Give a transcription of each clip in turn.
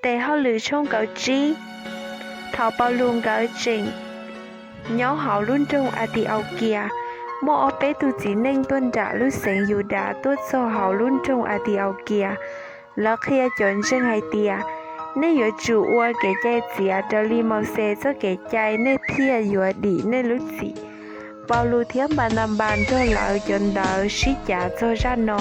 Tes Hauj Lwm tshooj kaum tsib. Thaum Paulus nkawd tseem nyob hauv lub nroog Atixaukias, muaj ob peb tug txiv neej tuaj nram lub xeev Yudas tuaj txog hauv lub nroog Atixaukias. Lawv qhia cov ntseeg hais tias, nej yuav tsum ua kev cai txiav raws li Mauxes txoj kev cai, nej thiaj yuav dim nej lub txim. Paulus thiab Npananpas nrog lawv cov ntawd sib cav txog zaj no.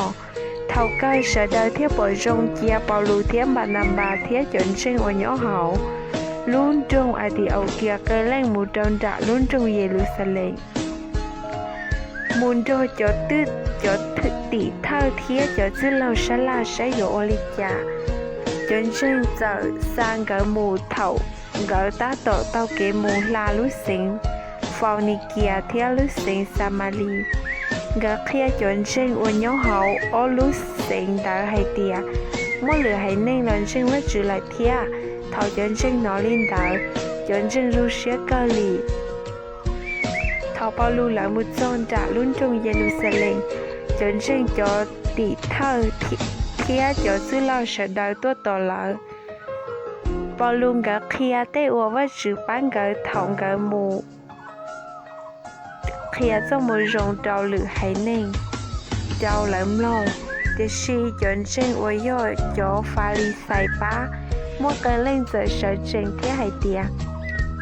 Thaum kawg sawv daws thiaj pom zoo cia Paulus thiab Npananpas thiab cov ntseeg uas nyob hauv lub nroog Atixaukias qee leej mus rau nram lub nroog Yeluxalees, mus nrog cov, cov tim thawj thiab cov txwj laug sab laj saib yuav ua li cas. Cov ntseeg txawm xa nkawd mus. Thaum nkawd tab tom taug kev mus hla lub xeev Faunikias thiab lub xeev Xamalis, nkawd qhia cov ntseeg uas nyob hauv ob lub xeev ntawd hais tias, muaj lwm haiv neeg los ntseeg Vajtswv lawm thiab. Thaum cov ntseeg hnov li ntawd, cov ntseeg zoo siab kawg li. Thaum Paulus lawv mus txog nram lub nroog Yeluxalees, cov ntseeg, cov tim thawj, thiab cov txwj laug sawv daws tuaj tos lawv. Paulus nkawd qhia tej uas Vajtswv pab nkawd thaum nkawd mus qhia txoj moo zoo rau lwm haiv neeg rau lawv mloog. Tiam sis cov ntseeg uas yog cov Falixais pab, muaj qee leej txawm sawv tsees thiab hais tias,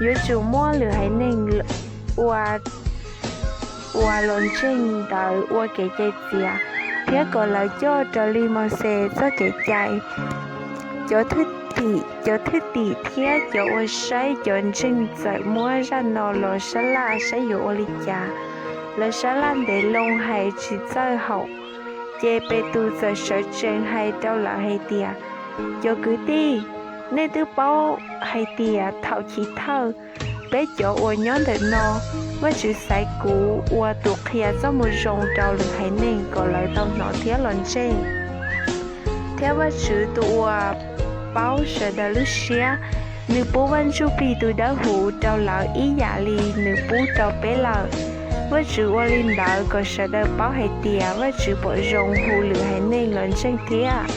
yuav tsum muab lwm haiv neeg uas los ntseeg ntawd ua kev cai txiav, thiab kom lawv coj raws li Mauxes txoj kev cai. Cov thwj tim thiab cov uas saib cov ntseeg txawm muab zaj no los sab laj saib yuav ua li cas. Lawv sab laj ntev loo hais tsis txawj haum, ces Petus txawm sawv tsees hais rau lawv hais tias, cov kwv tij, nej twb paub hais tias thaum chiv thawj, peb cov uas nyob ntawm no, Vajtswv xaiv kuv ua tus qhia txoj moo zoo rau lwm haiv neeg kom lawv tau hnov thiab los ntseeg. Thiab Vajtswv tus uas paub sawv daws lub siab, nws pub Vaj Ntsujplig tus Dawbhuv rau lawv ib yam li nws pub rau peb lawm. Vajtswv ua li ntawd kom sawv daws paub hais tias Vajtswv pom zoo hu lwm haiv neeg los ntseeg thiab.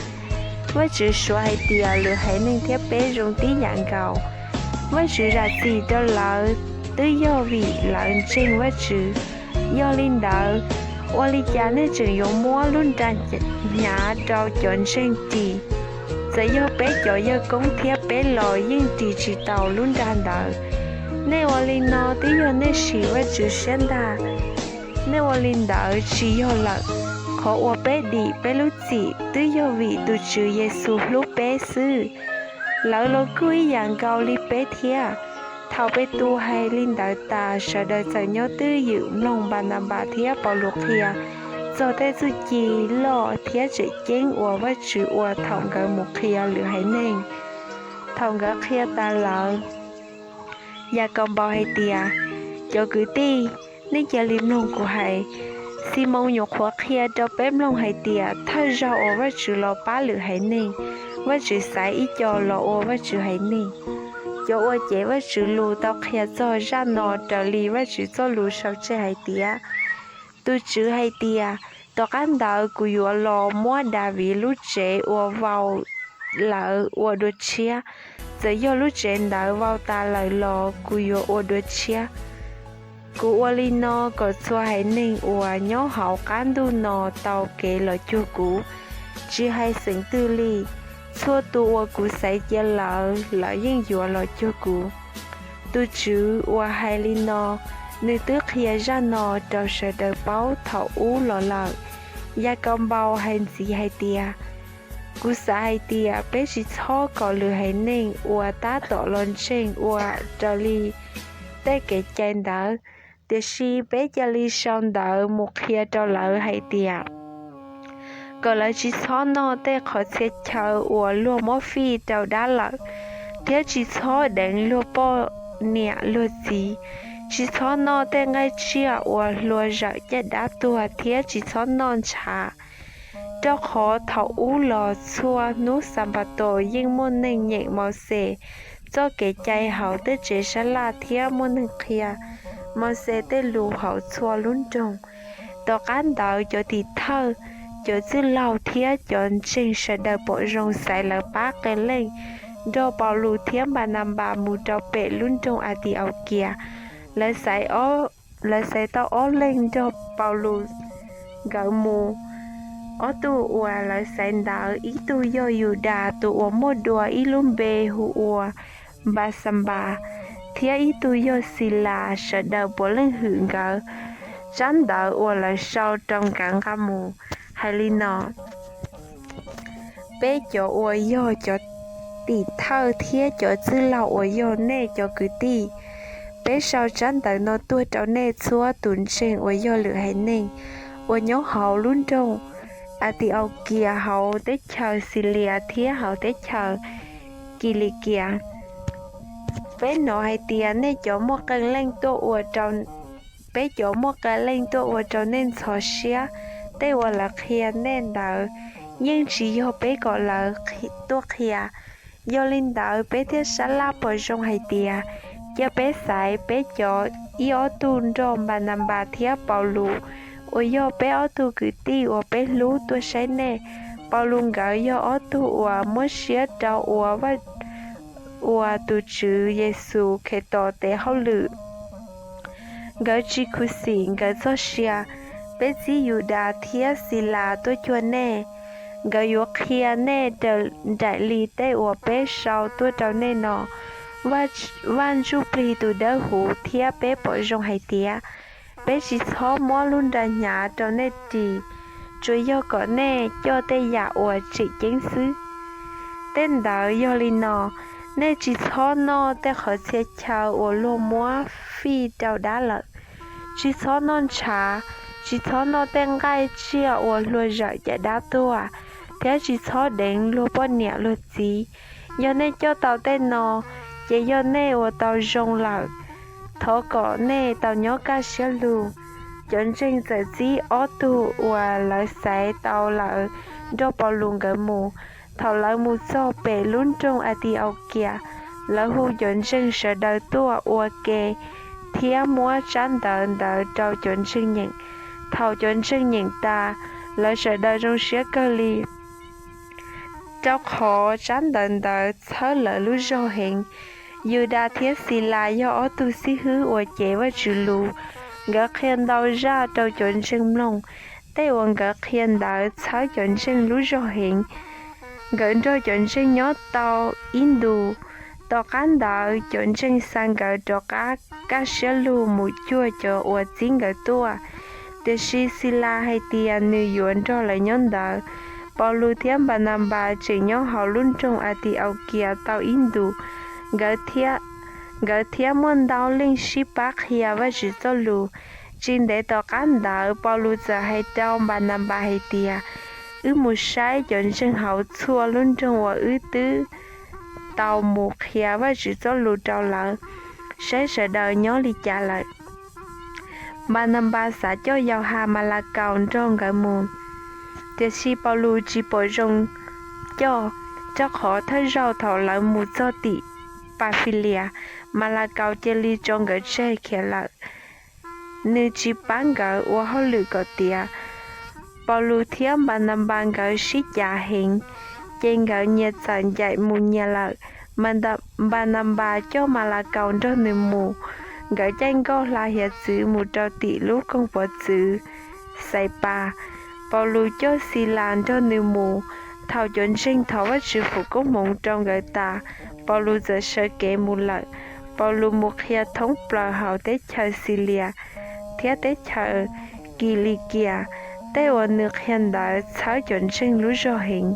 Vajtswv suav hais tias lwm haiv neeg thiab peb zoo tib yam nkaus. Vajtswv zam txim rau lawv twb yog vim lawv ntseeg Vajtswv. Yog li ntawd, ua li cas nej tseem yuav muab lub nra hnyav rau cov ntseeg ris? Txawm yog peb cov yawg koob thiab peb los yeej ris tsis tau lub nra ntawd. Nej ua li no twb yog nej sim Vajtswv siab ntag. Nej ua li ntawd tsis yog lawm. Qhov uas peb dim peb lub txim twb yog vim tus Tswv Yexus hlub peb xwb. Lawv los kuj ib yam nkaus li peb thiab. Thaum Petus hais li ntawd tas, sawv daws txawm nyob twj ywm mloog Npananpas thiab Paulus qhia txog tej txuj ci loj thiab tseem ceeb uas Vajtswv ua thaum nkawd mus qhia lwm haiv neeg. Thaum nkawd qhia tas lawm, Yakaunpaus hais tias, cov kwv tij, nej cia li mloog kuv hais. Ximoos nyuam qhuav qhia rau peb mloog hais tias thawj zaug uas Vajtswv los pab lwm haiv neeg, Vajtswv xaiv ib co los ua Vajtswv haiv neeg. Cov uas cev Vajtswv lus tau qhia txog zaj no raws li Vajtswv txoj lus sau tseg hais tias, tus Tswv hais tias, tom qab ntawd kuv yuav los muab Daviv lub tsev uas vau lawm ua dua tshiab. Txawm yog lub tsev ntawd vau tas lawm los kuv yuav ua dua tshiab. Kuv ua li no kom txhua haiv neeg uas nyob hauv qab ntuj no tau kev los cuag kuv, tsis hais xeem twg li. Txhua tus uas kuv xaiv cia lawm, lawv yeej yuav los cuag kuv. Tus Tswv uas hais li no, nws twb qhia zaj no rau sawv daws paub thaum ub los lawm. Yakaunpaus hais ntxiv hais tias, kuv xav hais tias peb tsis txhob kom lwm haiv neeg uas tab tom los ntseeg ua raws li tej kev cai ntawd, tiam sis peb cia li sau ntawv mus qhia rau lawv hais tias, kom lawv tsis txhob noj tej qhov txhia chaw uas luag muab fij rau dab lawm, thiab tsis txhob deev luag poj niam luag txiv, tsis txhob noj tej nqaij tsiaj uas hlua zawm caj dab tuag, thiab tsis txhob noj ntshav. Rau qhov thaum ub los txhua hnub Xanpataus yeej muaj neeg nyeem Mauxes txoj kev cai hauv tej tsev sab laj thiab muaj neeg qhia Mauxes tej lus hauv txhua lub nroog. Tom qab ntawd cov tim thawj, cov txwj laug thiab cov ntseeg sawv daws pom zoo xaiv lawv pab qee leej nrog Paulus thiab Npananpas mus rau pem lub nroog Atixaukias. Lawv xaiv tau ob leeg nrog Paulus nkawd mus. Ob tug uas lawv xaiv ntawd, ib tug yog Yudas tus uas muaj dua ib lub npe hu ua Npaxanpas, thiab ib tug yog Xilas. Sawv daws puav leej hwm nkawd tsab ntawv uas lawv sau rau nkawd nqa mus hais li no: Peb cov uas yog cov tim thawj thiab cov txwj laug uas yog nej cov kwv tij, peb sau tsab ntawv no tuaj rau nej txhua tus ntseeg uas yog lwm haiv neeg uas nyob hauv lub nroog Atixaukias, hauv teb chaws Xilias thiab hauv teb chaws Kilikias. Peb hnov hais tias nej cov muaj qee leej tuaj ua rau, peb cov muaj qee leej tuaj ua rau nej ntxhov siab. Tej uas lawv qhia nej ntawd yeej tsis yog peb kom lawv tuaj qhia. Yog li ntawd, peb thiaj sab laj pom zoo hais tias cia peb xaiv peb cov ib ob tug nrog Npananpas thiab Paulus, uas yog peb ob tug kwv tij uas peb hlub, tuaj saib nej. Paulus nkawd yog ob tug uas muab siab rau ua tus Tswv Yexus Khetos tes hauj lwm. Nkawd tsis khuv xim nkawd txoj sia. Peb txib Yudas thiab Xilas tuaj cuag nej. Nkawd yuav qhia nej nraim li tej uas peb sau tuaj rau nej no. Vaj Ntsujplig tus Dawbhuv thiab peb pom zoo hais tias peb tsis txhob muab lub nra hnyav rau nej ris, tsuas yog kom nej coj tej yam uas tseem ceeb xwb. Tej ntawd yog li no: Nej tsis txhob noj tej qhov txhia chaw uas luag muab fij rau dab lawm. Tsis txhob noj ntshav, tsis txhob noj tej nqaij tsiaj uas luag zawm caj dab tuag, thiab tsis txhob deev luag poj niam luag txiv. Yog nej coj tau tej no, ces yog nej ua tau zoo lawm. Thov kom nej tau nyob kaj siab lug. Cov ntseeg txawm txib ob tug uas lawv xaiv tau lawm nrog Paulus nkawd mus. Thaum lawv mus txog pem lub nroog Atixaukias, lawv hu cov ntseeg sawv daws tuaj ua ke thiab muab tsab ntawv ntawd rau cov ntseeg nyeem. Thaum cov ntseeg nyeem tas, lawv sawv daws zoo siab kawg li, rau qhov tsab ntawv ntawd txhawb lawv lub zog heev. Yudas thiab Xilas yog ob tug xib hwb uas cev Vajtswv lus, nkawd qhia ntau zaj rau cov ntseeg mloog. Tej uas nkawd qhia ntawd txhawb cov ntseeg lub zog heev. Nkawd nrog cov ntseeg nyob tau ib ntus. Tom qab ntawd, cov ntseeg xa nkawd rov qab kaj siab lug mus cuag cov uas txib nkawd tuaj. Tiam sis Xilas hais tias nws yuav nrog lawv nyob ntawd. Paulus thiab Npananpas tseem nyob hauv lub nroog Atixaukias tau ib ntus, nkawd thiab muaj ntau leej sib pab qhia Vajtswv txoj lus. Tsis ntev tom qab ntawd, Paulus txawm hais rau Npananpas hais tias, Wb mus saib cov ntseeg hauv txhua lub nroog uas wb twb tau mus qhia Vajtswv txoj lus rau lawv, saib sawv daws nyob li cas lawm. Npananpas xav coj Yauhas Malakaus nrog nkawd mus, tiam sis Paulus tsis pom zoo coj, rau qhov thawj zaug thaum lawv mus txog tim Pafilias, Malakaus cia li tso nkawd tseg khiav lawm. Nws tsis pab nkawd ua hauj lwm kom tiav. Paulus thiab Npananpas nkawd sib cav heev, ces nkawd nyias txawm ncaim mus nyias lawm. Npananpas coj Malakaus nrog nws mus. Nkawd caij nkauj hla hiav txwv mus rau tim lub koog pov txwv Xaipas. Paulus coj Xilas nrog nws mus. Thaum cov ntseeg thov Vajtswv foom koob hmoov rau nkawd tas, Paulus txawm sawv kev mus lawm. Paulus mus qhia thoob plaws hauv teb chaws Xilias thiab teb chaws Kilikias. Tej uas nws qhia ntawd txhawb cov ntseeg lub zog heev.